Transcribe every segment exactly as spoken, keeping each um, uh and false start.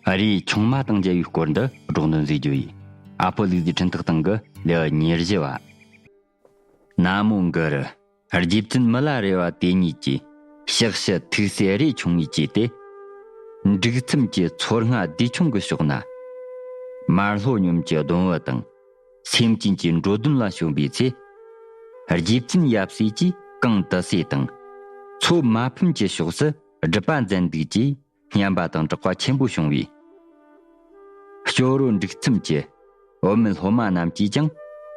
ཨ་རིའི་ཆུང་མ་དང་མཇལ་བའི་སྐོར་འདི་སྒྲོག་འདོན་མཛད་རྒྱུ་ཡིན། ཨ་ཕོ་ལུག་རྫིའི་འཕྲིན་ཐག་སྟེང་གི་ལེའུ་ཉེར་བཞི་བ། ན་མོ་གུ་རུ། རྗེ་བཙུན་མི་ལ་རས་པ་དེ་ཉིད་ཀྱིས་ཕྱག་ཕྱི་ཐུགས་སྲས་རས་ཆུང་ངུས་བཅས་ཏེ། འབྲུག་མཚམས་ཀྱི་མཚོ་རྔ་བདེ་ཆུང་གི་ཕྱོགས་ན། མར་ལྷོ་སྙོམས་ཀྱི་སྡོང་བུ་དང་། སེམས་ཅན་གྱི་འགྲོ་དོན་ལ་བྱོན་པའི་ཚེ། རྗེ་བཙུན་ཡབ་སྲས་ཀྱིས་གངས་ཏི་སེ་དང་། མཚོ་མ་ཕམ་གྱི་ཕྱོགས་སུ་སྒྲུབ་པ་མཛད་འདུག་ཅེས་སྙན་པ་དང་གྲགས་པ་ཆེན་པོ་བྱུང་བས། ལྕོག་རོ་འབྲུག་མཚམས་ཀྱི་བུད་མེད་སློབ་མ་རྣམས་ཀྱིས་ཀྱང་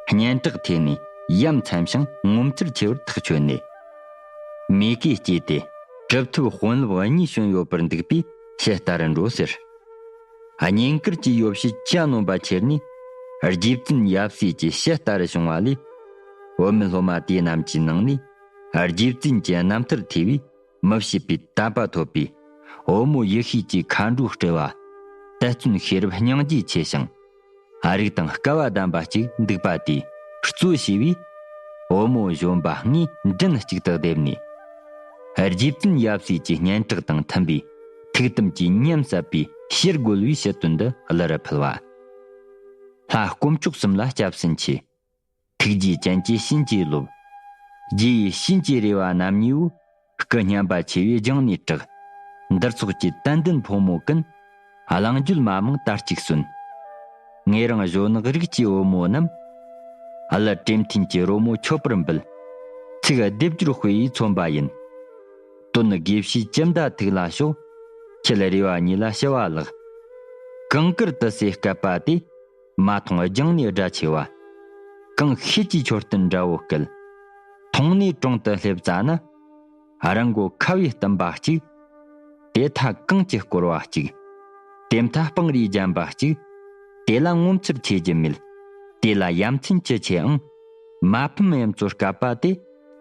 སྙན་གྲགས་ཐོས་ནས་ཡ་མཚན་ཞིང་ངོ་མཚར་ཆེ་བར་ཐག་ཆོད་ནས། མོས་གུས་སྐྱེས་ཏེ་གྲུབ་ཐོབ་དཔོན་སློབ་གཉིས་བྱོན་ཡོད་པར་འདུག་པས་ཕྱི་ལྟར་འགྲོ་ཟེར། བསྙེན་བཀུར་གྱི་ཡོ་བྱད་གྱ་ནོམ་པ་ཁྱེར་ནས་རྗེ་བཙུན་ཡབ་སྲས་ཀྱི་ཕྱི་ལྟར་བྱུང་བ་ལས། བུད་མེད་སློབ་མ་དེ་རྣམས་ཀྱི་ནང་ནས་རྗེ་བཙུན་གྱི་རྣམ་ཐར་ཐོས་པས། མི་ཕྱེད་པའི་དད་པ་ཐོབ་པས། བུ་མོ་ཡེ་ཤེས་ཀྱི་མཁའ་འགྲོ་སྤྲུལ་བ། དད་བརྩོན་ཤེས་རབ་སྙིང་རྗེ་ཆེ་ཞིང་། རིགས་དང་སྐལ་བ་ལྡན་པ་ཅིག་འདུག་པ་དེས་གཙོ་བྱས་པས། བུ་མོ་གཞོན་པ་ལྔས་མགྲིན་གཅིག་ཏུ་བསྡེབས་ནས། རྗེ་བཙུན་ཡབ་སྲས་ཀྱི་སྙན་གྲགས་དང་མཐུན་པའི་ཐུགས་དམ་གྱི་ཉམས་ཟབ་པའི་ཕྱིར་རྒོལ་བའི་ཞུ་དོན་འདི་གླུ་རུ་ཕུལ་བ། ལྷ་དཀོན་མཆོག་གསུམ་ལ་སྐྱབས་སུ་མཆི། ཐུགས་རྗེའི་སྤྱན་གྱིས་བྱིན་གྱིས་རློབས། རྗེ་ཡི་བྱིན་གྱིས་རེ་བ་རྣམ་གཉིས་པོ། སྐུ་སྙན་པ་ཆེ་བས་བརྒྱངས་ནས་གྲགས། འདིར་ཚོགས་ཀྱི་དད་ལྡན་ཕོ་མོ་ཀུན། གླང་རྒྱུད་མ་མང་དར་ཅིག་གསོན། ངེད་རང་གཞོན་ནག་རིགས་ཀྱི་བུ་མོ་རྣམས། གླུ་བྲེམ་ཐིན་གྱི་རོལ་མོ་མཆོད་པར་འབུལ། ཚིག་སྡེབ་སྦྱོར་དཔེ་ཡིས་མཚོན་པ་ཡིན། དོན་དགེ་བཤེས་ཅི་མདའ་ཐུགས་ལ་ཞོག། ཁྱེད་རེ་བ་ཉིད་ལ་ཞུ་བ་ལགས། གངས་དཀར་ཏི་སེ་བསྐལ་པ་དེ། མ་མཐོང་རྒྱང་ནས་སྒྲ་ཆེ་བ། གངས་ཤེལ་གྱི་མཆོད་རྟེན་འདྲ་བོ་སྐད། མཐོང་ནས་དྲུང་དུ་སླེབས་ཙ་ན། རི་མགོ་ཁ་བས་བསྟིམ་པ་གཅིག། དེ་མཐའ་གངས་ཀྱིས་བསྐོར་བ་གཅིག། དེ་མཐའ་སྤང་རིས་བརྒྱན་པ་གཅིག། དེ་ལ་ངོ་མཚར་ཆེ་རྒྱུ་མེད། དེ་ལ་ཡ་མཚན་ཅི་ཆེ་ཨང་། མ་ཕམ་གཡུ་མཚོ་བསྐལ་པ་དེ།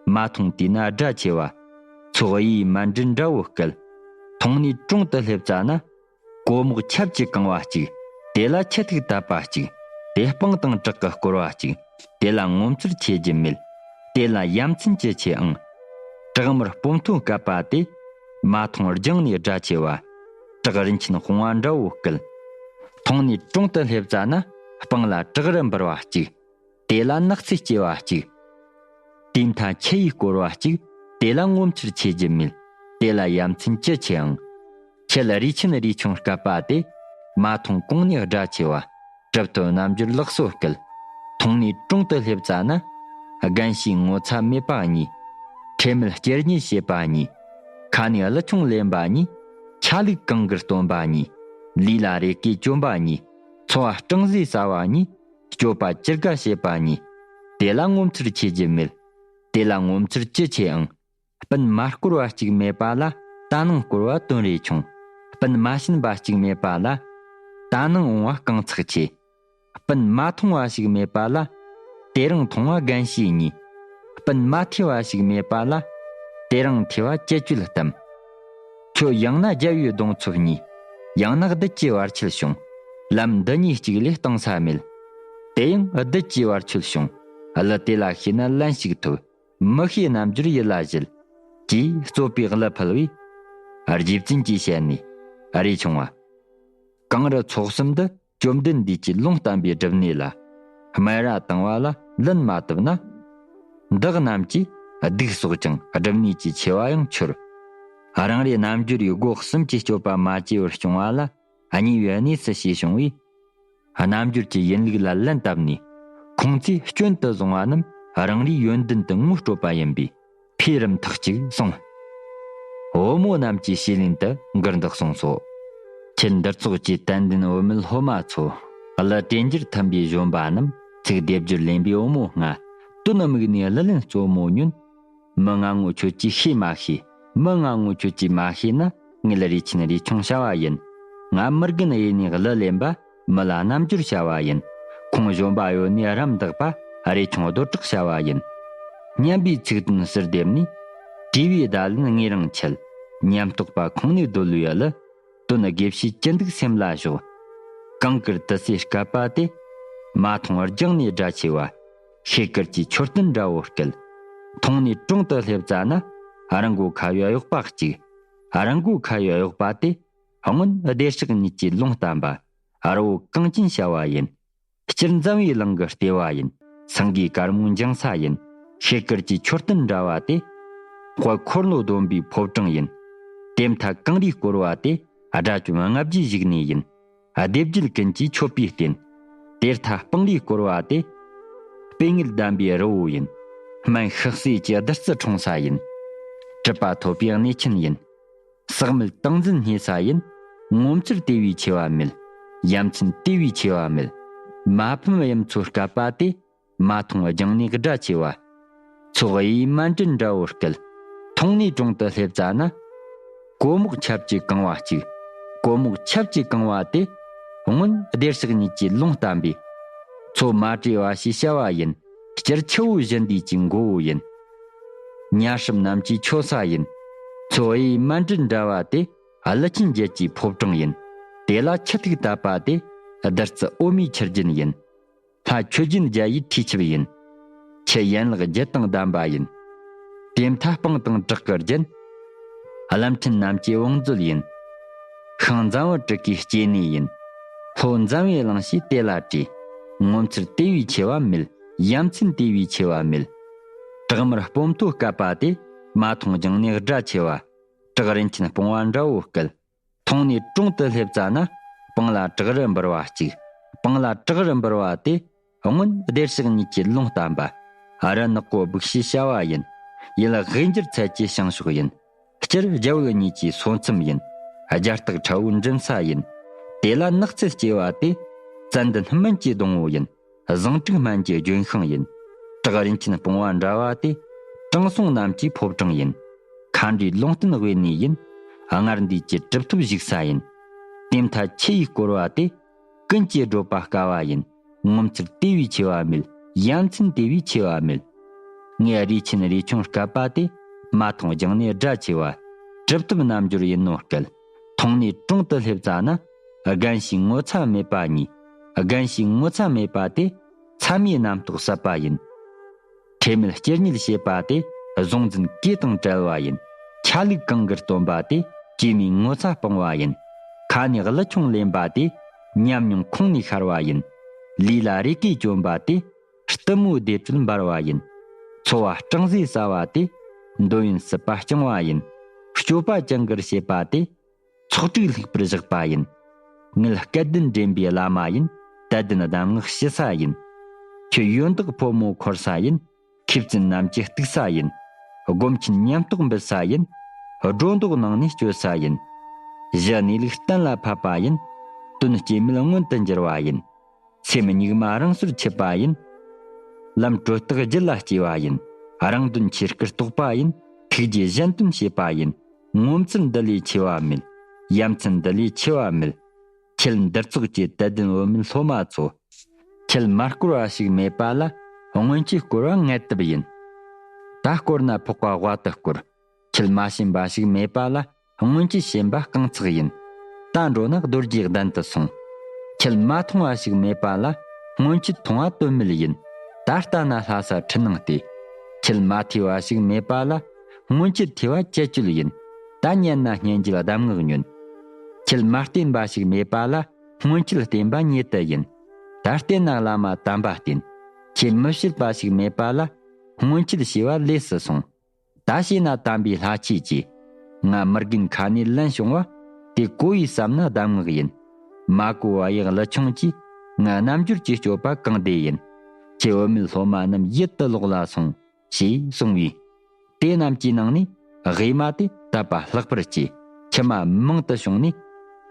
མ་མཐོང་དུས་ན་སྒྲ་ཆེ་བ། མཚོ་གཡུའི་མཎྜལ་འདྲ་བོ་སྐད། མཐོང་ནས་དྲུང་དུ་སླེབས་ཙ་ན། གོ་མོག་ཆབ་ཀྱིས་གང་བ་གཅིག། དེ་ལ་ཆུ་ཐིགས་བཏབ་པ་གཅིག། དེ་སྤང་དང་བྲག་གིས་བསྐོར་བ་གཅིག། དེ་ལ་ངོ་མཚར་ཆེ་རྒྱུ་མེད། དེ་ལ་ཡ་མཚན་ཅི་ཆེ་ཨང་། བྲག་དམར་སྤོ་མཐོ་བསྐལ་པ་དེ། མ་མཐོང་རྒྱང་ནས་སྒྲ་ཆེ་བ། བྲག་རིན་ཆེན་སྤུངས་པ་འདྲ་བོ་སྐད། མཐོང་ནས་དྲུང་དུ་སླེབས་ཙ་ན། སྤང་ལ་བྲག་རི་འབུར་བ་གཅིག། དེ་ལ་ནགས་ཚལ་སྐྱེ་བ་གཅིག། དེའི་མཐའ་ཆུ་ཡིས་བསྐོར་བ་གཅིག། དེ་ལ་ངོ་མཚར་ཆེ་རྒྱུ་མེད། དེ་ལ་ཡ་མཚན་ཅི་ཆེ་ཨང་། ཁྱེད་རས་ཆེན་རས་ཆུང་བསྐལ་པ་དེ། མ་མཐོང་གོང་ནས་སྒྲ་ཆེ་བ། གྲུབ་ཐོབ་རྣལ་འབྱོར་ལགས་སོ་སྐད། མཐོང་ནས་དྲུང་དུ་སླེབས་ཙ་ན། རྒན་བྱིས་ངོ་ཚ་མེད་པ་གཉིས། ཁྲེལ་མེད་སྐྱེལ་ཉེས་བྱེད་པ་གཉིས། ཁ་ནས་གླུ་ཆུང་ལེན་པ་གཉིས། ཆ་ལུགས་གང་གིར་སྟོན་པ་གཉིས། ལུས་ལ་རེ་སྐེ་གྱོན་པ་གཉིས། འཚོ་བ་སྤྲང་ཟས་ཟ་བ་གཉིས། སྤྱོད་པ་ཇི་དགའ་བྱེད་པ་གཉིས། དེ་ལ་ངོ་མཚར་ཆེ་རྒྱུ་མེད། དེ་ལ་ངོ་མཚར་ཅི་ཆེ་ཨང་། སྤུན་མ་བསྐོར་བ་གཅིག་མེད་པ་ལ། ད་ནངས་བསྐོར་བ་དོན་རེ་ཆུང་། སྤུན་མ་བྱིན་པ་གཅིག་མེད་པ་ལ། ད་ནངས་འོང་བ་རྐང་ཚེགས་ཆེ། སྤུན་མ་མཐོང་བ་ཞིག་མེད་པ་ལ། དེ་རིང་མཐོང་བ་རྒན་བྱིས་གཉིས། སྤུན་མ་ཐོས་པ་ཞིག་མེད་པ་ལ། དེ་རིང་ཐོས་པ་ཅི་བཅོལ་གཏམ། ཁྱོད་ཡང་ན་རྒྱལ་བའི་གདུང་འཚོབ་གཉིས། ཡང་ན་བདུད་ཀྱི་བར་ཆད་བྱུང་། ལམ་འདི་གཉིས་གཅིག་ལས་གཏོང་ས་མེད། དེ་ཡང་བདུད་ཀྱི་བར་ཆད་བྱུང་། གླུ་དེ་ལ་ཤེས་ན་ལན་ཞིག་ཐོབ། མི་ཤེས་རྣལ་འབྱོར་ཡིད་ལ་བཞེད། ཅེས་རྩོད་པའི་གླུ་ཕུལ་བས། རྗེ་བཙུན་གྱིས་བཤད་ནས། རས་ཆུང་བ། གངས་རི་མཚོ་གསུམ་འདི། བཅོམ་ལྡན་འདས་ཀྱིས་ལུང་བསྟན་པའི་སྒྲུབ་གནས་ལ། སྨད་ར་བཏང་བ་ལ་ལན་མ་བཏབ་ན། བདག་རྣམས་ཀྱིས་སྡིག་གསོག་ཀྱང་སྒྲུབ་གནས་ཀྱི་ཆེ་བ་ཡང་འཆོར། རང་རེ་རྣལ་འབྱོར་ཡི་སྒོ་གསུམ་གྱི་སྤྱོད་པ་མ་བཅོས་པར་སྐྱོང་བ་ལ། གཉིས་པའི་གནས་སུ་ཞེས་བྱུང་བས། རྣལ་འབྱོར་གྱི་ཡིན་ལུགས་ལ་ལན་བཏབ་ནས། ཁོང་ཚོས་སྐྱོན་དུ་བཟུང་བ་རྣམས་རང་རེའི་ཡོན་ཏན་དུ་ངོ་སྤྲོད་པ་ཡིན་པས། ཕས་རམ་ཐག་ཅིག་གསུངས། བུ་མོ་རྣམས་ཀྱི་ཞུས་ལན་དུ་མགུར་འདི་གསུངས་སོ། ཁྱེད་འདིར་ཚོགས་ཀྱི་དད་ལྡན་བུད་མེད་སློབ་མ་ཚོ། གླུ་དྲན་འགྱུར་མཐུན་པའི་གཞོན་པ་རྣམས། ཚིག་སྡེབ་སྦྱོར་ལེན་པའི་བུ་མོ་ལྔ། དོན་དམིགས་ནས་གླུ་ལེན་གཙོ་མོ་ཉོན། མི་ང་ངོ་ཁྱོད་ཀྱིས་ཤེས་མ་ཤེས། མི་ང་ངོ་ཁྱོད་ཀྱིས་མ་ཤེས་ན། ངེད་རས་ཆེན་རས་ཆུང་བྱ་བ་ཡིན། ང་མི་རྒན་ཡིན་ནས་གླུ་ལེན་པ། མི་ལ་རྣལ་འབྱོར་བྱ་བ་ཡིན། ཁོང་གཞོན་པ་ཡོད་ནས་རམ་འདེགས་པ། རས་ཆུང་རྡོར་གྲགས་བྱ་བ་ཡིན། སྙན་པའི་ཚིག་དོན་ཟུར་འདེབས་ནས། བྲིས་པའི་བརྡ་ལན་ངེད་རང་འཆད། ཉམས་རྟོགས་པ་ཁོང་ནས་བརྡོལ་བའི་གླུ། དོན་དགེ་བཤེས་ཅི་འདུག་སེམས་ལ་ཞོག། གངས་དཀར་ཏི་སེ་བསྐལ་པ་དེ། མ་མཐོང་རྒྱང་ནས་སྒྲ་ཆེ་བ། ཤེལ་དཀར་གྱི་མཆོད་རྟེན་འདྲ་བོ་སྐད། མཐོང་ནས་དྲུང་དུ་སླེབས་ཙ་ན། རི་མགོ་ཁ་བའི་གཡོག་པ་གཅིག། རི་མགོ་ཁ་བའི་གཡོག་པ་དེ། སྔོན་བདེ་གཤེགས་ཉིད་ཀྱི་ལུང་བསྟན་པ། རི་བོ་གངས་ཅན་བྱ་བ་ཡིན། སྤྱིར་འཛམ་བུའི་གླིང་གི་ལྟེ་བ་ཡིན། སེང་གེའི་དཀར་མོའི་འགྱིང་ས་ཡིན། ཤེལ་དཀར་གྱི་མཆོད་རྟེན་འདྲ་བ་དེ། དཔལ་འཁོར་ལོ་སྡོམ་པའི་ཕོ་བྲང་ཡིན། དེ་མཐའ་གངས་རིས་བསྐོར་བ་དེ། དགྲ་བཅོམ་ལྔ་བརྒྱའི་བཞུགས་གནས་ཡིན། སྡེ་བརྒྱད་ཀུན་གྱི་མཆོད་པའི་རྟེན། དེ་མཐའ་སྤང་རིས་བསྐོར་བ་དེ། སྤོས་ངད་ལྡན་པའི་རི་བོ་ཡིན། སྨན་ཤག་སེ་གྱི་བདུད་རྩི་འཁྲུངས་ས་ཡིན། གྲུབ་པ་ཐོབ་པའི་གནས་ཆེན་ཡིན། ཟག་མེད་ཏིང་འཛིན་བརྙེས་ས་ཡིན། ངོ་མཚར་དེ་བས་ཆེ་བ་མེད། ཡ་མཚན་དེ་བས་ཆེ་བ་མེད། མ་ཕམ་གཡུ་མཚོ་བསྐལ་པ་དེ། མ་མཐོང་རྒྱང་ནས་སྒྲ་ཆེ་བ། མཚོ་གཡུའི་མཎྜལ་འདྲ་བོར་སྐད། མཐོང་ནས་དྲུང་དུ་སླེབས་ཙ་ན། གོ་མོག་ཆབ་ཀྱིས་གང་བ་གཅིག་གོ་མོག་ཆབ་ཀྱིས་གང་བ་དེ། སྔོན་བདེ་གཤེགས་ཉིད་ཀྱི་ལུང་བསྟན་པའི། མཚོ་མ་དྲོས་པ་ཞེས་བྱ་བ་ཡིན། སྤྱིར་ཆུ་བོ་བཞི་འདུས་ཀྱི་མགོ་བོ་ཡིན། ཉ་སྲིབ་རྣམས་ཀྱི་མཆོད་ས་ཡིན། མཚོ་གཡུའི་མཎྜལ་འདྲ་བ་དེ། ཀླུ་ཆེན་བརྒྱད་ཀྱི་ཕོ་བྲང་ཡིན། དེ་ལ་ཆུ་ཐིགས་བཏབ་པ་དེ། བདུད་རྩི་འོ་མའི་ཆུ་རྒྱུན་ཡིན། ལྷ་མཆོད་སྦྱིན་བརྒྱ་ཡི་ཁྲུས་ཆབ་ཡིན། ཆུ་ཡན་ལག་བརྒྱད་དང་ལྡན་པ་ཡིན། དེ་མཐའ་སྤང་དང་བྲག་གི་རྒྱན། བླ་མཁན་རྣམས་ཀྱི་བང་མཛོད་ཡིན། ཤིང་འཛམ་བུ་དྲུག་གི་སྐྱེ་གནས་ཡིན། ལྷོ་འཛམ་བུའི་གླིང་ཞེས་དེ་ལ་བྲིས། ངོ་མཚར་དེ་བས་ཆེ་བ་མེད། ཡ་མཚན་དེ་བས་ཆེ་བ་མེད། བྲག་དམར་སྤོམ་མཐོ་བསྐལ་པ་དེ། མ་མཐོང་རྒྱང་ནས་སྒྲ་ཆེ་བ། བྲག་རིན་ཆེན་སྤུངས་པ་འདྲ་བོ་སྐད། མཐོང་ནས་དྲུང་དུ་སླེབས་ཙ་ན། སྤང་ལ་བྲག་རི་འབུར་བ་གཅིག་སྤང་ལ་བྲག་རི་འབུར་བ་དེ། སྔོན་བདེ་གཤེགས་ཉིད་ཀྱི་ལུང་བསྟན་པ། རི་ནག་པོ་སྦུག་ཞེས་བྱ་བ་ཡིན། ཡུལ་དབུས་འགྱུར་ཚལ་གྱི་བྱང་ཕྱོགས་ཡིན། སྤྱིར་རྒྱ་བོད་གཉིས་ཀྱི་སོ་མཚམས་ཡིན། རྒྱ་སྟག་ཁྲ་བོའི་འགྲིམ་ས་ཡིན། དེ་ལ་ནགས་ཚལ་སྐྱེ་བ་དེ། ཙན་དན་སྨན་གྱི་སྡོང་བོ་ཡིན། བཟང་དྲུག་སྨན་གྱི་ལྗོན་ཤིང་ཡིན། བྲག་རིན་ཆེན་སྤུངས་པ་འདྲ་བ་དེ། དྲང་སྲོང་རྣམས་ཀྱི་ཕོ་བྲང་ཡིན། མཁའ་འགྲོའི་ལུང་བསྟན་དབེན་གནས་ཡིན། སྔར་འདས་ཀྱི་གྲུབ་ཐོབ་བཞུགས་ས་ཡིན། དེ་མཐའ་ཆུ་ཡིས་བསྐོར་བ་དེ། ཀུན་གྱིས་བགྲོད་པ་དཀའ་བ་ཡིན། ངོ་མཚར་དེ་བས་ཆེ་བ་མེད། ཡ་མཚན་དེ་བས་ཆེ་བ་མེད། ངའི་རས་ཆེན་རས་ཆུང་བསྐལ་པ་དེ། མ་མཐོང་རྒྱང་ནས་སྒྲ་ཆེ་བ། གྲུབ་ཐོབ་རྣལ་འབྱོར་ཡིན་ནོ་སྐད། མཐོང་ནས་དྲུང་དུ་སླེབས་ཙ་ན། རྒན་ཞིག་ངོ་ཚ་མེད་པ་གཉིས། རྒན་ཞིག་ངོ་ཚ་མེད་པ་དེ། ཚད་མའི་རྣམ་རྟོག་ཟབ་པ་ཡིན། ཁྲེལ་མེད་སྤྱིར་ཉིད་བྱེད་པ་དེ། གཟུང་འཛིན་གོས་དང་བྲལ་བ་ཡིན། ཆ་ལུགས་གང་གིས་སྟོན་པ་དེ། གོས་མའི་ངོ་ཚ་སྤངས་པ་ཡིན། ཁ་ནས་གླུ་ཆུང་ལེན་པ་དེ། ཉམས་མྱོང་ཁོང་ནས་ཤར་བ་ཡིན། ལུས་ལ་རེ་སྐུལ་བཅོམ་པ་དེ། གཏུམ་མོའི་བདེ་དྲོད་འབར་བ་ཡིན། འཚོ་བ་སྤྲང་ཟས་ཟ་བ་དེ། འདོད་ཡོན་སྲིད་པ་བསྐྱང་བ་ཡིན། སྤྱོད་པ་ཅང་གིར་བྱེད་པ་དེ། ཚོགས་དྲུག་ལྷུག་པར་བཞག་པ་ཡིན། ངེད་སྐལ་ལྡན་འདྲེན་པའི་བླ་མ་ཡིན། དད་ལྡན་གདམས་ངག་ཞུ་ས་ཡིན། ཁྱོད་ཡོན་བདག་ཕོ་མོ་འཁོར་ས་ཡིན། མཁས་བཙུན་རྣམས་ཀྱིས་གཏུགས་ས་ཡིན། སྒོམ་ཆེན་ཉམས་རྟོགས་འབུལ་ས་ཡིན། སྒྲོ་འདོགས་ནང་ནས་གཅོད་ས་ཡིན། གཞི་གནས་ལུགས་གཏན་ལ་ཕབ་པ་ཡིན། དོན་སྐྱེ་མེད་མངོན་དུ་འགྱུར་བ་ཡིན། སེམས་གཉུག་མ་རང་སོར་ཆུད་པ་ཡིན། ལམ་དྲོད་རྟགས་རྒྱུད་ལ་སྐྱེ་བ་ཡིན། རང་དོན་ཆོས་སྐུར་རྟོགས་པ་ཡིན། ཐུགས་རྗེས་གཞན་དོན་བྱེད་པ་ཡིན། ངོ་མཚར་འདི་ལས་ཆེ་བ་མེད། ཡ་མཚན་འདི་ལས་ཆེ་བ་མེད། ཁྱེད་འདིར་ཚོགས་ཀྱི་དད་ལྡན་བུད་མེད་སློབ་མ་ཚོ། ཁྱེད་མ་བསྐོར་བ་ཞིག་མེད་པ་ལ། སྔོན་ཆད་བསྐོར་བ་ངལ་དུབ་ཡིན། ད་བསྐོར་ན་འཕགས་པ་དབའ་དུ་བསྐོར། ཁྱེད་མ་ཞེན་པ་ཞིག་མེད་པ་ལ། སྔོན་ཆད་ཞེན་པ་རྐང་ཚེགས་ཡིན། ད་འགྲོ་ན་རྡོ་རྗེ་གདན་དུ་སོང་། ཁྱེད་མ་མཐོང་བ་ཞིག་མེད་པ་ལ། སྔོན་ཆད་མཐོང་བ་དོན་མེད་ཡིན། ད་ལྟ་ན་ལྷ་ས་འཁྲུལ་སྣང་སྟེ། ཁྱེད་མ་ཐོས་པ་ཞིག་མེད་པ་ལ། སྔོན་ཆད་ཐོས་པ་བཅད་གཅོད་ཡིན། ད་ཉན་ན་སྙན་བརྒྱུད་གདམས་ངག་ཉོན། ཁྱེད་མ་བསྟེན་པ་ཞིག་མེད་པ་ལ། སྔོན་ཆད་བསྟེན་པ་ཉེ་དུ་ཡིན། ད་བསྟེན་ན་བླ་མ་དམ་པ་བསྟེན། ཁྱེད་མི་བྱེད་པ་ཞིག་མེད་པ་ལ། སྔོན་ཆད་བྱས་པ་ལས་སུ་སོང་། ད་བྱས་ན་དམ་པའི་ལྷ་ཆོས་ཀྱི། ང་མི་རྒན་ཁ་ནས་ལན་བྱུང་བ། དེ་གོ་ཡི་བསམ་ན་གདམས་ངག་ཡིན། མ་གོ་བ་ཡི་གླུ་ཆུང་གྱིས། ང་རྣལ་འབྱོར་གྱི་སྤྱོད་པ་གང་བདེ་ཡིན། ཁྱེད་བུད་མེད་སློབ་མ་རྣམས་ཡིད་དུ་ལོག་ལ་སོང་། ཞེས་གསུངས་པས། དེ་རྣམས་ཀྱི་ནང་ནས་དབུས་མ་དེ་དད་པ་ལྷག་པར་སྐྱེས། མཆི་མ་མང་དུ་བྱུང་ནས།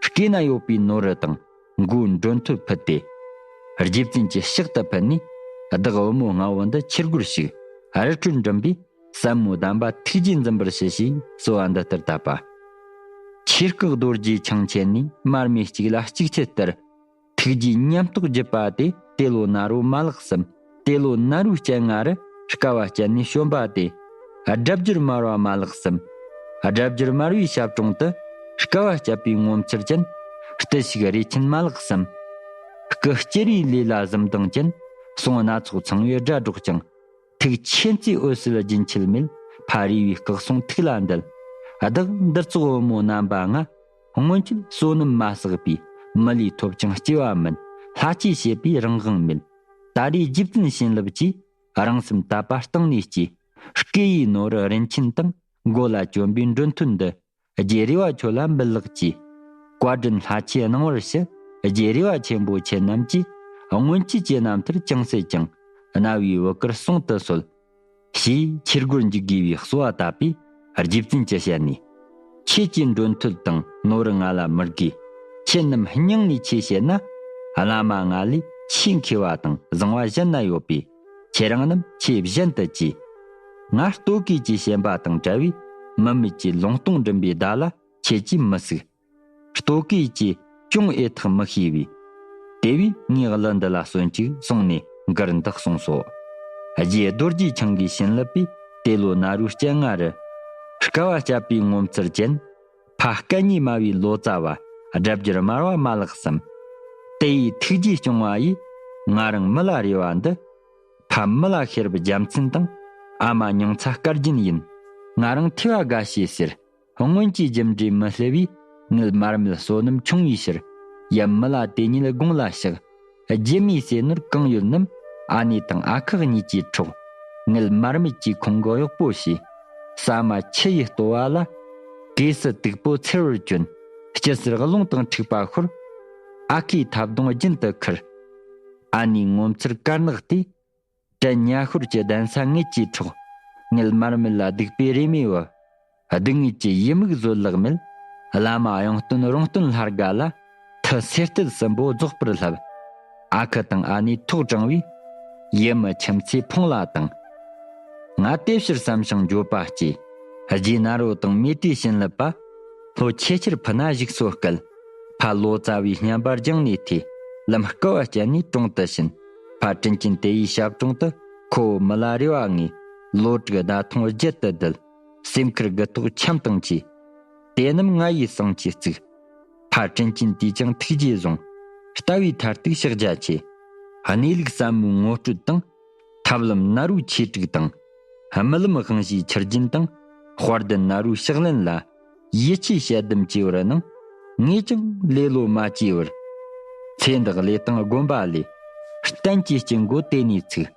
སྐེ་ན་ཡོད་པའི་ནོར་བུ་དང་མགོའི་མགྲོན་ཐོད་ཕུད་དེ། རྗེ་བཙུན་གྱི་ཕྱག་ཏུ་ཕུལ་ནས། བདག་བུ་མོ་ལྔ་བོ་འདི་ཆོས་སྒོར་ཞུགས། རི་ཁྲོད་འགྲིམ་པས་ཟབ་མོའི་གདམས་པ་ཐུགས་རྗེས་འཛིན་པར་ཞུ་ཞེས་གསོལ་བ་འདི་ལྟར་བཏབ་པ། ཆོས་སྐུ་རྡོ་རྗེ་འཆང་ཆེན་ནས། མར་མེ་གཅིག་ལ་གཅིག་ཆུ་ལྟར། ཐུགས་རྗེའི་ཉམས་རྟོགས་བརྒྱུད་པ་དེ། ཏེ་ལོ་ནཱ་རོ་མ་ལགས་སམ། ཏེ་ལོ་ནཱ་རོའི་སྤྱན་སྔ་རུ། དཀའ་བ་སྤྱད་ནས་བྱོན་པ་དེ། སྒྲ་བསྒྱུར་མར་པ་མ་ལགས་སམ། སྒྲ་བསྒྱུར་མར་པའི་ཞབས་དྲུང་དུ། དཀའ་བ་སྤྱད་པའི་ངོ་མཚར་ཅན། བརྟུལ་ཞུགས་རས་ཆེན་མ་ལགས་སམ། སྐུ་སྤྱི་རིའི་ལས་ལ་གཟི་མདངས་ཅན། གསུང་སྣ་ཚོགས་ཚངས་པའི་སྒྲ་སྒྲོག་ཀྱང་། ཐུགས་མཁྱེན་བརྩེའི་འོད་ཟེར་རྒྱུན་ཆད་མེད། ཕ་རོལ་པོའི་སྐུ་གསུང་ཐུགས་ལ་འདུད། བདག་འདིར་ཚོགས་བུ་མོ་རྣམ་པ་ལྔ། སྔོན་ཆད་བསོད་ནམས་མ་བསགས་པའི་མི་ལུས་ཐོབ་ཀྱང་སྐྱེ་བ་མིན། ལྷ་ཆོས་བྱེད་པའི་རང་དབང་མེད། ད་རེས་རྗེ་བཙུན་བྱིན་རླབས་ཀྱིས་རང་སེམས་དད་པ་གཏིང་ནས་སྐྱེས། སྐུ་ཡི་ནོར་བུ་རིན་ཆེན་དང་མགོ་ལ་གྱོན་པའི་མགྲོན་ཐུན་འདི། རྗེ་རས་པ་ཁྱོད་ལ་འབུལ་ལགས་ཀྱིས། བཀའ་དྲིན་ལྷ་ཆོས་གནང་བར་ཞུ། རྗེ་རས་པ་ཆེན་པོ་ཁྱེད་རྣམས་ཀྱིས། སྔོན་ཆད་ཀྱི་རྣམ་ཐར་ཅུང་ཟད་ཀྱང་། རྣ་བའི་བུ་གར་གསུང་དུ་གསོལ། ཞེས་ཆོས་སྒོར་འཇུག་དགོས་པའི་གསོལ་བ་བཏབ་པས། རྗེ་བཙུན་གྱི་ཞལ་ནས། ཁྱེད་ཀྱི་མགྲོན་ཐུན་དང་ནོར་ང་ལ་མི་དགོས། ཁྱེད་རྣམས་སྙིང་ནས་ཆོས་བཤད་ན། བླ་མ་ང་ལས་ཆེས་མཁས་པ་དང་བཟང་བ་གཞན་ན་ཡོད་པས། ཁྱེད་རང་རྣམས་ཆོས་གཞན་དུ་གྱིས། ང་ལྟོ་གོས་ཀྱི་ཞེན་པ་དང་བྲལ་བས། མི་མེད་ཀྱི་ལུང་སྟོང་འགྲིམ་པའི་བརྡ་ལ་ཁྱེད་ཀྱིས་མི་སུག། ལྟོ་གོས་ཀྱིས་ཅུང་ཨེ་ཐག་མི་ཤེས་པས། དེ་བས་ངས་གླུ་འདི་ལ་གསོན་ཅིག་གསུངས་ནས་མགུར་འདི་གསུངས་སོ། རྗེ་རྡོ་རྗེ་འཆང་གིས་བྱིན་རླབས་པའི་དེ་ལོ་ན་རོའི་སྤྱན་སྔ་རུ། བསྐལ་བ་བསྐྱབས་པའི་ངོ་མཚར་ཅན། ཕ་སྐད་གཉིས་སྨྲ་བའི་ལོ་ཙཱ་བ། སྒྲ་བསྒྱུར་སྨྲ་བ་མ་ལགས་སམ། དེ་ཡི་ཐུགས་རྗེས་སྐྱོང་བ་ཡིས། ང་རང་མི་ལ་རས་པ་འདི། ཕ་མི་ལ་ཤེར་བུ་རྒྱལ་མཚན་དང་། ཨ་མ་མྱང་ཚ་སྐལ་རྒྱན་ཡིན། ང་རང་ཐོས་པ་དགའ་བྱེད་ཟེར། སྔོན་གྱི་རྒྱུ་འབྲས་མི་བསླུ་བས། ངེད་མར་མེ་བསོད་ནམས་ཆུང་བའི་ཕྱིར། ཡབ་མི་ལ་དེ་ཉིད་དགུང་ལ་ཕྱག། རྒྱུ་མའི་ཟས་ནོར་གང་ཡོད་རྣམས། ཨ་ནེ་དང་ཨ་ཁུ་གཉིས་ཀྱིས་འཕྲོག། ངེད་མར་མེ་གྱིས་ཁོང་གི་གཡོག་པོ་བྱས། ཟ་མ་ཆུ་ཡིས་ལྟོ་བ་ལ། གོས་སུ་དུག་པོ་འཚེར་བར་གྱོན། སྐྱི་སེར་རླུང་དང་འཁྲིག་པ་ཤོར། ཨ་ཁུའི་ཐབ་གདོང་རྒྱུན་དུ་ཁུར། ཨ་ནེའི་ངོ་མཚར་དཀར་ནག་དེས། དྲན་ཉ་ཤོར་གྱི་གདན་ས་ངེད་ཀྱིས་འཕྲོག། ངེད་མར་མེ་ལ་སྡིག་པའི་རེ་མོས་བབས། སྡུག་བསྔལ་གྱི་ཡི་མུག་བཟོད་གླགས་མེད། བླ་མ་གཡུང་སྟོན་རོང་སྟོན་ལྷ་དགའ་ལ། མཐུ་སེར་སྟེར་སྲིན་པོ་རྫོགས་པར་བསླབ། ཨ་ཁུ་དང་ཨ་ནེ་ཐོག་དྲངས་པས། ཡུལ་མི་ཁྱིམ་མཚེས་ཕོངས་ལ་བཏང་། ང་དེ་ཕྱིར་བསམ་ཞིང་འགྱོད་པ་སྐྱེས། རྗེ་ནཱ་རོ་དང་མེ་ཏྲིའི་བྱིན་རླབས་པ། ལྷོ་ཁྱེད་ཕྱིར་ཕུ་ན་བཞུགས་སོ་སྐད། ཕ་ལོ་ཙཱ་བའི་བསྙེན་པར་སྦྱངས་ནས་ཐོས། ལམ་བསྐལ་བ་བསྐྱལ་ནས་གྲོང་དུ་ཕྱིན། ཕ་དྲིན་ཅན་དེ་ཡི་ཞབས་དྲུང་དུ། ཁོ་བོ་མི་ལ་རས་པ་ངས། ལོ་དྲུག་ཟླ་ཐུང་བརྒྱད་དུ་བསྡད། སེམས་ཁུར་དགུ་ཐོག་འཆམ་དང་བཅས། དེ་རྣམས་ང་ཡིས་བསང་ཆེ་བརྩིགས། ཕ་དྲིན་ཅན་དེས་ཀྱང་ཐུགས་རྗེས་བཟུང་། ལྟ་བའི་མཐར་ཐུག་ཕྱག་རྒྱ་ཆེ། གནས་ལུགས་ཟབ་མོའི་ངོ་སྤྲོད་དང་། ཐབས་ལམ་ནཱ་རོའི་ཆོས་དྲུག་དང་། རྨི་ལམ་དབང་བྱེད་ཆུ་རྒྱུན་དང་། དཔལ་ལྡན་ནཱ་རོའི་ཕྱག་ལེན་ལ། ཡིད་ཆེས་དཔྱད་སྡོམ་བཅས་པར་གནང་། ངས་ཀྱང་ལེ་ལོ་མ་བྱས་པར། ཚེ་འདི་ལས་དང་སྒོམ་པ་ལས། གཏན་གྱི་སྐྱིད་འགོ་དེ་ནས་ཚུགས།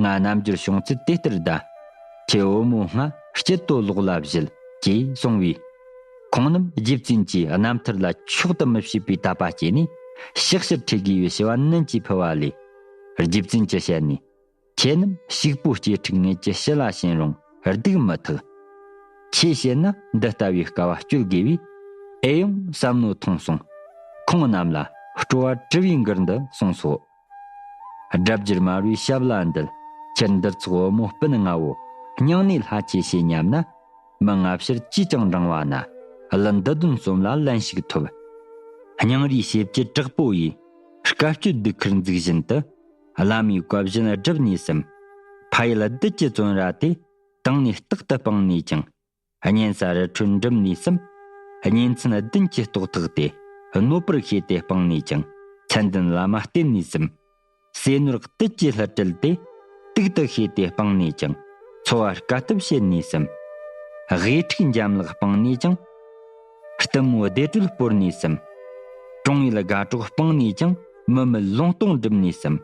ང་རྣམ་འགྱུར་བྱུང་ཚུལ་དེ་ལྟར་གདའ། ཁྱེད་བུ་མོ་སྔ་སྐྱིད་དོ་ལོག་ལ་བཞེད། ཅེས་གསུངས་པས། ཁོང་རྣམས་རྗེ་བཙུན་གྱི་རྣམ་ཐར་ལ་མཆོག་ཏུ་མི་ཕྱེད་པའི་དད་པ་སྐྱེས་ནས། ཕྱག་ཕྱིར་ཁྲིད་དགོས་པའི་ཞུ་བ་ནན་གྱིས་ཕུལ་བ་ལས། རྗེ་བཙུན་གྱི་ཞལ་ནས། ཁྱེད་རྣམས་ཕྱུག་པོ་སྐྱེ་ཕྲུག་ངེད་ཀྱི་ཕྱི་ལ་ཕྱིན་རུང་སྡིག་མི་ཐག། ཆོས་བཤད་ན་འདི་ལྟ་བུའི་དཀའ་བ་སྤྱོད་དགོས་པས། ཨེ་ཡོང་བསམ་མནོ་ཐོངས་གསུངས། ཁོང་རྣམས་ལ་སྤྲོ་བ་དྲི་བའི་མགུར་འདི་གསུངས་སོ། སྒྲ་བསྒྱུར་སྨྲ་བའི་ཞབས་ལ་འདུད། ཁྱེད་འདིར་ཚོགས་བུ་མོ་སྤུན་ལྔ་བོ། སྙིང་ནས་ལྷ་ཆོས་བྱེད་སྙམ་ན། མི་སྔ་ཕྱིར་ཅིས་ཀྱང་འབྲང་བ་ན། གླུ་འདི་དོན་གསུམ་ལ་ལན་ཞིག་ཐོབ། སྙིང་རུས་བྱེད་ཀྱི་དྲག་པོ་ཡིས། དཀའ་སྤྱོད་སྡུག་ཁུར་འཛུགས་བཞིན་དུ། བླ་མའི་བཀའ་བཞིན་བསྒྲུབས་ནས་སམ། ཕ་ཡུལ་བདུད་ཀྱི་བཙོན་ར་དེ། དང་ནས་རྟག་ཏུ་སྤངས་ནས་ཀྱང་། གཉེན་ས་རི་ཁྲོད་འགྲིམས་ནས་སམ། གཉེན་ཚན་བདུན་གྱི་རྟོག་ཐག་དེ། གནོད་པར་ཤེས་ཏེ་སྤངས་ནས་ཀྱང་། མཚན་ལྡན་བླ་མ་བསྟེན་ནས་སམ། ཟས་ནོར་བདུད་ཀྱི་ལྷུ་སྤྲུལ་དེ། དུག་ཏུ་ཤེས་ཏེ་སྤངས་ནས་ཀྱང་། འཚོ་བ་དཀའ་ཐུབ་བྱེད་ནས་སམ། དབྱེ་འཁྲུག་འཇམ་ལག་སྤངས་ནས་ཀྱང་། གཏུམ་མོའི་བདེ་དྲོད་སྤོར་ནས་སམ། གྲོང་ཡུལ་དགའ་གྲོགས་སྤངས་ནས་ཀྱང་། མི་མེད་ལུང་སྟོང་འགྲིམས་ནས་སམ།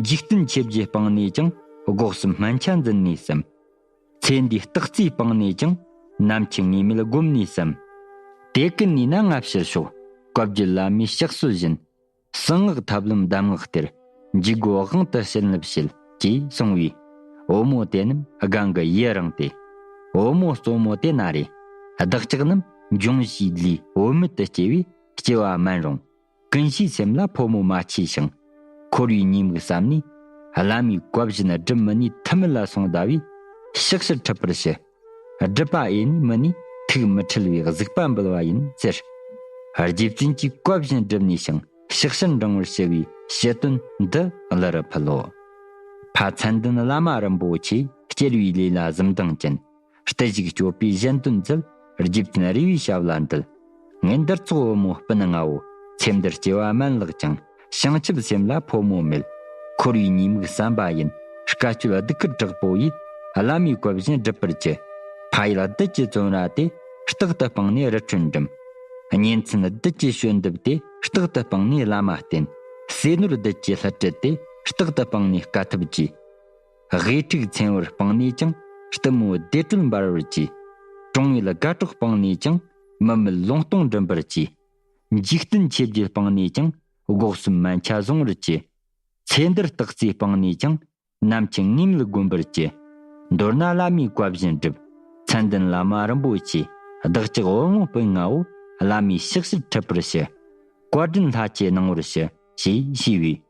འཇིག་རྟེན་ཆོས་བརྒྱད་སྤངས་ནས་ཀྱང་། སྒོ་གསུམ་སྨན་ཆ་འཛིན་ནས་སམ། ཚེ་འདིའི་རྟག་རྩིས་སྤངས་ནས་ཀྱང་། ནམ་འཆི་ངེས་མེད་བསྒོམས་ནས་སམ། དེ་ཀུན་ནས་ན་སྔ་ཕྱིར་ཤོག། བཀའ་བརྒྱུད་བླ་མའི་ཕྱག་སྲོལ་བཞིན། གསང་སྔགས་ཐབས་ལམ་གདམས་ངག་གཏེར། འཇུག་སྒོ་དབང་དུ་བྱིན་རླབས་བྱེད། ཅེས་གསུངས་པས། བུ་མོ་དེ་རྣམས་སྒང་གི་ཡུན་རིང་སྟེ། བུ་མོ་གཙོ་མོ་དེ་ན་རེ། བདག་ཅག་རྣམས་འབྱུང་བཞིའི་ལུས་བུད་མེད་དུ་སྐྱེ་བས་སྐྱེ་བ་དམན་རུང་། ཀུན་གཞིའི་སེམས་ལ་ཕོ་མོ་མ་མཆིས་ཤིང་། འཁོར་བའི་ཉེས་དམིགས་བསམ་ནས། བླ་མའི་བཀའ་བཞིན་སྒྲུབ་མི་ནུས་ཐུབ་མིན་ལ་སོང་གདའ་བས། ཕྱག་ཕྱིར་ཁྲིད་པར་ཞུ། སྒྲུབ་པ་ཨེ་ནུས་མི་ནུས་ཐུགས་མི་ཁྲེལ་བའི་གཟིགས་པ་འབུལ་བ་ཡིན་ཟེར། རྗེ་བཙུན་གྱིས་བཀའ་བཞིན་བསྒྲུབས་ནས་ཤིང་ཕྱག་ཕྱིར་འབྲང་བར་ཞུ་བའི་ཞུ་དོན་འདི་གླུ་རུ་ཕུལ་ལོ། ཕ་མཚན་ལྡན་བླ་མ་རིན་པོ་ཆེ། སྐྱེལ་བའི་ལས་ལ་གཟིམ་དང་ཅན། བརྟུལ་ཞུགས་སྤྱོད་པའི་གཞན་དོན་མཛད། རྗེ་བཙུན་རས་པའི་ཞབས་ལ་འདུད། ངེད་འདིར་ཚོགས་བུ་མོ་སྤུན་ལྔ་བོ། ཚེ་འདིར་སྐྱེ་བ་དམན་ལགས་ཀྱང་། བྱང་ཆུབ་སེམས་ལ་ཕོ་མོ་མེད། འཁོར་བའི་ཉེས་དམིགས་བསམ་པ་ཡིན། དཀའ་སྤྱོད་སྡུག་ཁུར་དྲག་པོ་ཡིས། བླ་མའི་བཀའ་བཞིན་སྒྲུབ་པར་གྱིས། ཕ་ཡུལ་བདུད་ཀྱི་བཙོན་ར་དེ། རྟག་ཏུ་སྤངས་ནས་རི་ཁྲོད་འགྲིམས། གཉེན་ཚན་བདུད་ཀྱི་བཤོལ་འདེབས་ཏེ། རྟག་ཏུ་སྤངས་ནས་བླ་མ་བསྟེན། ཟས་ནོར་བདུད་ཀྱི་བསླུ་བྲིད་དེ། རྟག་ཏུ་སྤངས་ནས་དཀའ་ཐུབ་གྱིས། དབུས་འཁྲུག་མཚན་བོར་སྤངས་ནས་ཀྱང་། གཏུམ་མོའི་བདེ་དྲོད་འབར་བར་གྱིས། གྲོང་བའི་དགའ་གྲོགས་སྤངས་ནས་ཀྱང་། མི་མེད་ལུང་སྟོང་འགྲིམ་པར་གྱིས། འཇིག་རྟེན་ཆོས་བརྒྱད་སྤངས་ནས་ཀྱང་། སྒོ་གསུམ་མན་ཆད་བཟུང་བར་གྱིས། ཚེ་འདིར་རྟག་རྩིས་སྤངས་ནས་ཀྱང་། ནམ་འཆི་ངེས་མེད་བསྒོམ་པར་གྱིས། མདོར་ན་བླ་མའི་བཀའ་བཞིན་སྒྲུབ། མཚན་ལྡན་བླ་མ་རིན་པོ་ཆེ། བདག་ཅག་བུ་མོ་སྤུན་ལྔ་བོ། བླ་མའི་ཕྱག་ཕྱིར་ཁྲིད་པར་ཞུ། བཀའ་དྲིན་ལྷ་ཆོས་གནང་བར་ཞུ། ཞེས་ཞུས་པས།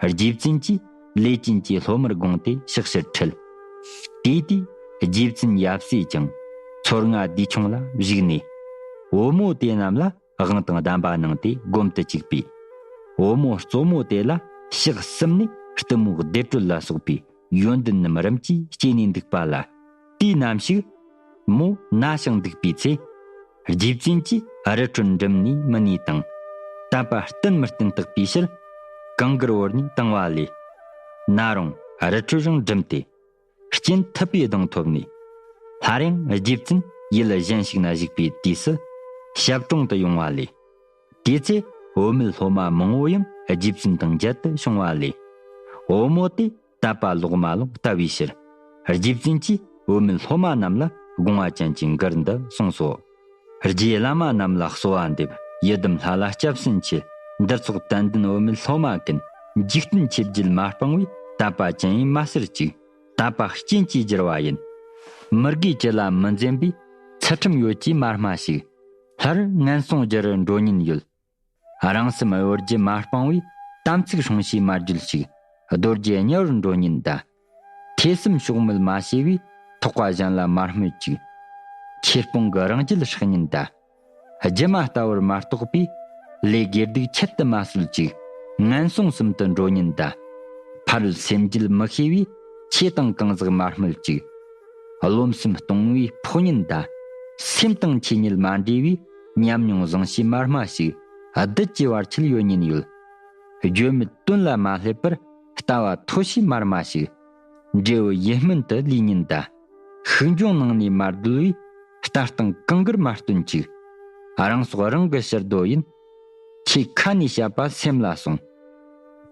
རྗེ་བཙུན་གྱིས་ལས་ཅན་གྱི་སློབ་མར་དགོངས་ཏེ་ཕྱག་ཕྱིར་ཁྲིད། དེ་དུས་རྗེ་བཙུན་ཡབ་སྲས་ཀྱང་། མཚོ་རྔ་བདེ་ཆུང་ལ་བཞུགས་ནས། བུ་མོ་དེ་རྣམས་ལ་དབང་དང་གདམས་པ་གནང་སྟེ་སྒོམ་དུ་བཅུག་པས། བུ་མོ་གཙོ་མོ་དེ་ལ་ཕྱག་གསུམ་ནས་གཏུམ་མོའི་བདེ་དྲོད་ལ་སོགས་པའི་ཡོན་ཏན་རྣམས་རིམ་གྱིས་སྐྱེས་ནས་འདུག་པ་ལ། དུས་ནམ་ཞིག་མོ་ན་ཞིང་འདུག་པའི་ཚེ། རྗེ་བཙུན་གྱིས་རི་ཁྲོད་འགྲིམས་ནས་མི་ནུས་དང་། དད་པ་བརྟན་མི་བརྟན་བརྟག་པའི་ཕྱིར། གངས་དཀར་བོར་ནས་བཏང་བ་ལས། ན་རུང་རི་ཁྲོད་རང་འགྲིམས་ཏེ། རྐྱེན་ཐུབ་པའི་གདེང་ཐོབ་ནས། སླར་ཡང་རྗེ་བཙུན་ཡུལ་གཞན་ཞིག་ན་བཞུགས་པའི་དུས་སུ། ཞབས་དྲུང་དུ་ཡོང་བ་ལས། དེ་ཚེ་བུད་མེད་སློབ་མ་མང་བོ་ཡང་རྗེ་བཙུན་དང་མཇལ་དུ་བྱུང་བ་ལས། བུ་མོ་དེ་དད་པ་ལོག་མ་ལོག་ལྟ་བའི་ཕྱིར། རྗེ་བཙུན་གྱིས་བུད་མེད་སློབ་མ་རྣམས་ལ་དགོངས་པ་ཅན་གྱི་མགུར་འདི་གསུངས་སོ། རྗེ་བླ་མ་རྣམས་ལ་གསོལ་བ་འདེབས། ཡི་དམ་ལྷ་ལ་སྐྱབས་སུ་མཆི། འདིར་ཚོགས་དད་ལྡན་བུད་མེད་སློབ་མ་ཀུན། འཇིག་རྟེན་ཆོས་བརྒྱད་མ་སྤངས་པའི། དད་པ་ཅན་ཡིན་མ་ཟེར་ཅིག། དད་པ་རྐྱེན་གྱིས་བསྒྱུར་བ་ཡིན། མི་དགེ་བཅུ་ལ་མི་འཛེམ་པའི། ཚུལ་ཁྲིམས་ཡོད་ཀྱིས་མ་སྨྲ་ཞིག། སླར་ངན་སོང་རྒྱུ་རུ་འགྲོ་ཉེན་ཡོད། རང་སེམས་གཡོ་སྒྱུ་མ་སྤངས་པའི། དམ་ཚིག་སྲུངས་ཤིག་མ་སྒྱུལ་ཞིག། རྡོ་རྗེ་དམྱལ་བར་འགྲོ་ཉེན་གདའ། ཐོས་བསམ་ཕྱོགས་མེད་མ་བྱས་པའི། ཐེག་པ་གཞན་ལ་མ་སྨོད་ཅིག། ཆོས་སྤོང་གི་རང་རྒྱུད་ཧྲག་ཉེན་གདའ། སྒྱུ་མ་ལྟ་བུར་མ་རྟོགས་པའི། ལས་དགེ་སྡིག་ཆེད་དུ་མ་གསོད་ཅིག། ངན་སོང་གསུམ་དུ་འགྲོ་ཉེན་གདའ། ཕ་རོལ་སེམས་རྒྱུད་མི་ཤེས་པའི། ཆོས་དང་གང་ཟག་མ་སྨོད་ཅིག། རློམ་སེམས་གཏོང་བའི་ཕོག་ཉེན་གདའ། སེམས་དང་ཆོས་ཉིད་མ་འདྲེས་པའི། ཉམས་མྱོང་བཟང་ཞིག་མ་སྨྲ་ཞིག། བདུད་ཀྱི་བར་ཆད་ཡོད་ཉེན་ཡོད། བརྗོད་མེད་དོན་ལ་མ་སླེབས་པར། ལྟ་བ་མཐོ་ཤོས་མ་སྨྲ་ཞིག། འབྲས་བུ་ཡིད་སྨོན་དུ་ལུས་ཉེན་གདའ། ཤུགས་འབྱུང་ནང་ནས་མ་རྡོལ་བའི། ལྟ་སྟངས་གང་དགར་མ་སྟོན་ཅིག། རང་སྲོག་རང་གི་ཕྱིར་རྡོ་ཡིན། ཁྱེད་ཁ་ནས་བཤད་པ་སེམས་ལ་ཟུངས།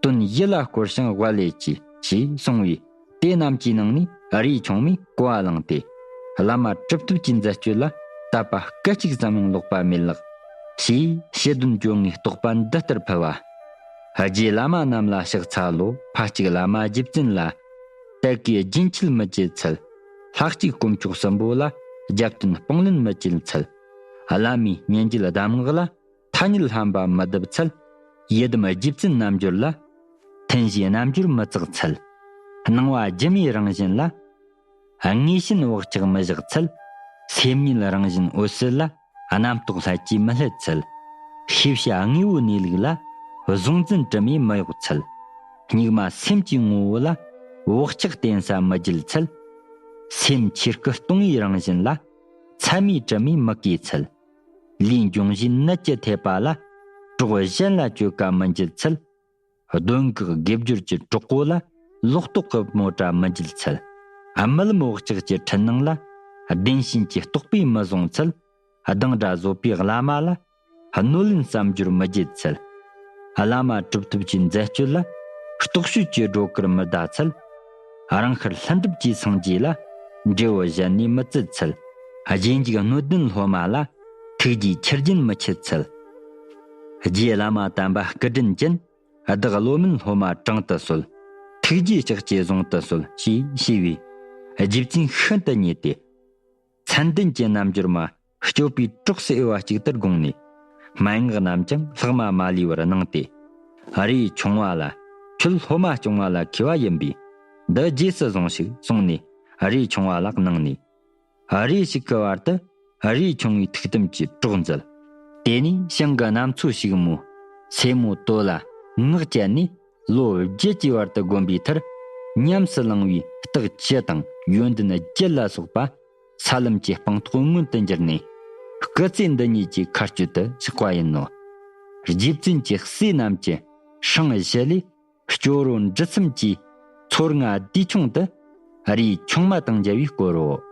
དོན་ཡིད་ལ་བསྐོར་ཞིང་དབུ་ལས་ཀྱིས། ཞེས་གསུངས་པས། དེ་རྣམས་ཀྱི་ནང་ནས་རས་ཆུང་མས་གོ་བ་བླངས་ཏེ། བླ་མ་གྲུབ་ཐོབ་ཀྱི་མཛད་སྤྱོད་ལ། དད་པ་སྐད་ཅིག་ཙམ་ཡང་ལོག་པ་མེད་ལགས། ཞེས་ཞེ་དོན་བཅོ་ལྔའི་རྟོགས་པ་འདི་ལྟར་ཕུལ་བ། རྗེ་བླ་མ་རྣམས་ལ་ཕྱག་འཚལ་ལོ། ཕ་གཅིག་བླ་མ་རྗེ་བཙུན་ལ། དད་གུས་རྒྱུན་ཆད་མི་བྱེད་འཚལ། ལྷ་གཅིག་དཀོན་མཆོག་གསུམ་པོ་ལ། རྒྱབ་རྟེན་སྤང་ལེན་མི་བྱེད་འཚལ། བླ་མའི་སྙན་བརྒྱུད་གདམས་ངག་ལ། ཐ་སྙད་ལྷམ་པ་མི་བརྡབ་འཚལ། ཡི་དམ་རྗེ་བཙུན་རྣལ་འབྱོར་ལ། མཐུན་བཞིའི་རྣལ་འབྱོར་མི་བརྩག་འཚལ། སྣང་བ་སྒྱུ་མའི་རང་བཞིན་ལ། དངོས་ཞེན་བག་ཆགས་མི་བཞག་འཚལ། སེམས་ཉིད་རང་བཞིན་འོད་གསལ་ལ། རྣམ་རྟོག་ལྷད་ཀྱིས་མི་བསླད་འཚལ། ཤེས་བྱ་དངོས་པོའི་གནས་ལུགས་ལ། གཟུང་འཛིན་དྲི་མས་མི་གཡོགས་འཚལ། སྙིགས་མ་སེམས་ཀྱི་ངོ་བོ་ལ། བག་ཆགས་བརྟེན་ས་མི་བརྒྱུད་འཚལ། སེམས་ཆོས་སྐུ་སྟོང་ཉིད་རང་བཞིན་ལ། མཚན་མའི་དྲི་མས་མི་གོས་འཚལ། ལས་འབྱུང་བཞིན་ནད་ཀྱི་ཐེབས་པ་ལ། གྲོགས་གཞན་ལ་བཅོས་ཀ་མི་འགྱུར་འཚལ། གདོན་བགེགས་དགེ་སྦྱོར་གྱི་གྲོགས་པོ་ལ། ལོག་རྟོག་གི་མོ་ཊ་མི་འགྱུར་འཚལ། རྨི་ལམ་བག་ཆགས་ཀྱི་འཁྲུལ་སྣང་ལ། བདེན་ཞེན་གྱི་རྟོག་པས་མི་བཟུང་འཚལ། སྡང་དགྲ་བཟོད་པའི་བླ་མ་ལ། གནོད་ལན་བསམ་སྦྱོར་མི་བགྱིད་འཚལ། བླ་མ་གྲུབ་ཐོབ་ཀྱི་མཛད་སྤྱོད་ལ། རྟོག་དཔྱོད་ཀྱི་སྒྲོ་སྐུར་མི་བཟླ་འཚལ། རང་ཤར་ལྷུན་གྲུབ་ཀྱི་སངས་རྒྱས་ལ། འབྲས་བུ་གཞན་ནས་མི་བརྩི་འཚལ། རྗེས་འཇུག་སྣོད་ལྡན་སློབ་མ་ལ། ཐུགས་རྗེའི་ཆུ་རྒྱུན་མི་འཆད་འཚལ། རྗེ་བླ་མ་དམ་པ་སྐུ་དྲིན་ཅན། བདག་བློ་དམན་སློབ་མ་དྲང་དུ་གསོལ། ཐུགས་རྗེའི་ལྕགས་ཀྱུས་བཟུང་དུ་གསོལ། ཞེས་ཞུས་པས། རྗེ་བཙུན་ཤིན་ཏུ་མཉེས་ཏེ། མཚན་ལྡན་གྱི་རྣལ་འབྱོར་མ། སྤྱོད་པའི་གྲོགས་སུ་འོས་པ་གཅིག་ལྟར་དགོངས་ནས། མན་ངག་རྣམས་ཀྱང་ལྷག་མ་མ་ལུས་པར་གནང་སྟེ། རས་ཆུང་བ་ལ། ཁྱོད་སློབ་མ་སྐྱོང་བ་ལ་མཁས་པ་ཡིན་པས། འདི་རྗེས་སུ་བཟུང་ཞིག་གསུངས་ནས། རས་ཆུང་བ་ལ་གནང་ནས། རེ་ཞིག་གི་བར་དུ་རས་ཆུང་བའི་ཐུགས་དམ་གྱི་གྲོགས་མཛད། དེ་ནས་ཞིང་གི་གནམ་མཚོ་ཕྱུག་མོ་སེ་མོ་དོ་ལ་ངག་བཅད་ནས། ལོ་བརྒྱད་ཀྱི་བར་དུ་བསྒོམས་པའི་མཐར། ཉམས་སུ་བླང་བའི་རྟགས་བཅུ་དང་ཡོན་ཏན་བརྒྱད་ལ་སོགས་པ། ས་ལམ་གྱི་སྤངས་རྟོགས་མངོན་དུ་གྱུར་ནས། སྐུ་ཚེ་འདི་ཉིད་ཀྱི་མཁའ་སྤྱོད་དུ་གཤེགས་པ་ཡིན་ནོ། རྗེ་བཙུན་གྱི་སྲས་རྣམས་ཀྱི་སྲིང་བཞི་ལས། ལྕོག་རོ་འབྲི་མཚམས་ཀྱི་མཚོ་རྔ་བདེ་ཆུང་དུ། རས་ཆུང་མ་དང་མཇལ་བའི་སྐོར་རོ།